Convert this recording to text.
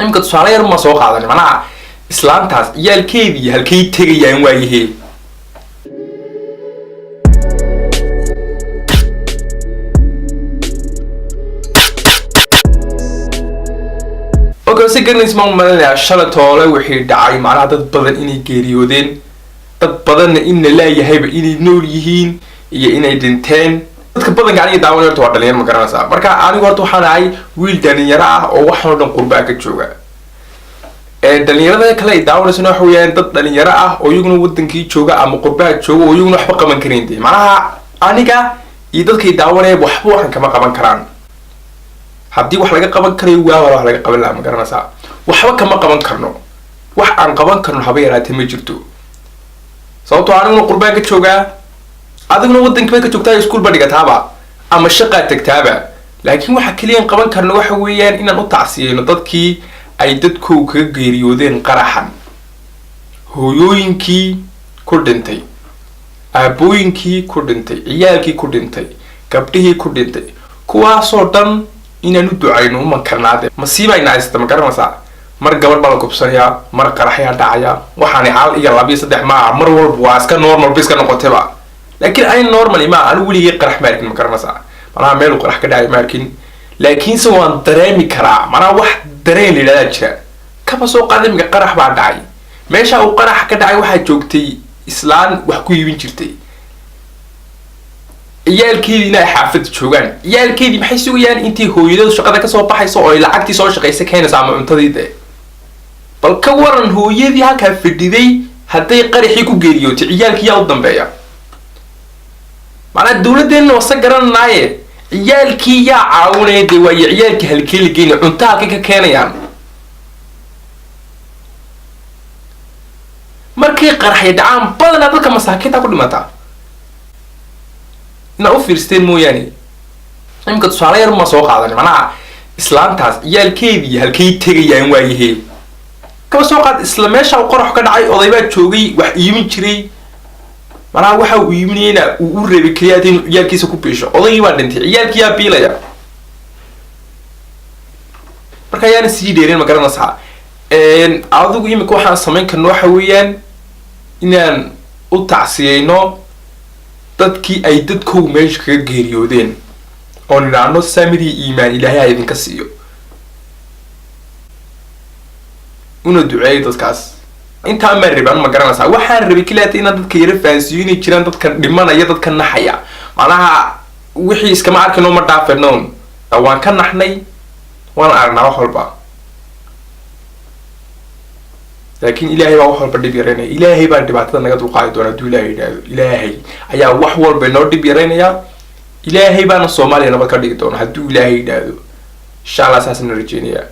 Imika tusaale yar ma soo qaadan, macnaha islaantaas ciyaalkeedii halkay tegayaan waayahee? Okay, si garanays maan malinayaa shalay toole wixii dhacay, macnaha dad badan inay geeriyoodeen, dad badanna in la leeyahayba inay nool yihiin iyo inay dhinteen. Dadka badanka aniga daawanay horta waa dhalinyar, ma garanaysaa? Marka anigu horta waxaan ahay wiil dhalinyaro ah oo waxaan oo dhan qurbaa ka jooga. Dhalinyarada kale ay daawanaysana waxa weeyaan dad dhalinyaro ah oo iyaguna wadankii jooga ama qurbaha jooga oo iyaguna waxba qaban karin dee. Macnaha aniga iyo dadkay daawanaya waxba waxan kama qaban karaan. Haddii wax laga qaban karayo waa wax laga qaban lahaa, ma garanaysaa? Waxba kama qaban karno, wax aan qaban karno haba yaraatee ma jirto, sababtoo aniguna qurbaan ka joogaa, adiguna wadankii baad ka joogtaa, iskuul ba dhigataaba ama shaqaa tagtaaba. Laakiin waxa keliyan qaban karno waxa weeyaan inaan u tacsiyeyno dadkii ay dadkow kaga geeriyoodeen qaraxan, hooyooyinkii ku dhintay, aabooyinkii ku dhintay, ciyaalkii ku dhintay, gabdhihii ku dhintay, kuwaasoo dhan inaan u ducayno uman karnaade. Masiibayna haysta, ma garanaysaa? Mar gabar baa la kubsanayaa, mar qaraxyaa dhacaya. Waxaani hal iyo laba iyo saddex maaha, mar walba waa iska normal ba iska noqotayba. Laakiin ani normally ma anigu weligay qarax ma arkin, ma garanaysaa? Malaha meeluu qarax ka dhacay ma arkin, laakiinse waan dareemi karaa. Macnaha wax dareen la yidhahdaa jira. Kaba soo qaada iminka qarax baa dhacay, meesha uu qarax ka dhacay waxaa joogtay islaan wax ku iibin jirtay, ciyaalkeedii inay xaafadda joogaan. Ciyaalkeedii maxay sugayaan? Intay hooyadadu shaqada kasoo baxayso oo ay lacagtii soo shaqaysa keenayso ama cuntadii dee. Bal ka waran hooyadii halkaa fadhiday hadday qaraxii ku geeriyootay, ciyaalkii yaa u dambeeya? Macnaha dawladeenna wasa garananaaye, ciyaalkii yaa caawinaya dee? Waaye ciyaalkii halkee la geynaya? Cunto halkay ka keenayaan? Markay qaraxya dhacaan badanaa dadka masaakiinta ku dhimataa, inaad u fiirsteen mooyaane. Imika tusaale yar ma soo qaadan, macnaha islaantaas ciyaalkeedii halkay tegayaan waayahee? Kaba soo qaad isla meesha uu qorax ka dhacay oday baa joogay wax iibin jiray. Macnaha waxa uu iibinayna uu u reebay keliya inuu ciyaalkiisa ku biisho. Odaygii baa dhintay, ciyaalkii yaa biilaya? Marka ayaana sii dheereen, ma garanaysaa? Adigu imika waxaan samayn karno waxa weeyaan inaan u tacsiyeyno dadkii ay dadkow meesha kaga geeriyoodeen oo nidhaahno samiri iimaan ilaahay ha idinka siiyo, una duceeyo dadkaas. Intaan baan rabay anu, ma garanaysaa? Waxaan rabay keliyaata inaan dadka yara fahansiiyo inay jiraan dadka dhimanaya, dadka naxaya. Macnaha wixii iskama arkayno, ma dhaafayno, waan ka naxnay, waan aragnaa wax walba, laakiin ilaahay baa wax walba dhib yaraynaya. Ilaahay baa dhibaatada naga dulqaadi doona hadduu ilaahay yidhaahdo. Ilaahay ayaa wax walba inoo dhib yaraynaya, ilaahay baana Soomaaliya nabad ka dhigi doona hadduu ilaahay yidhaahdo, insha Allah. Saasna rajeynaya.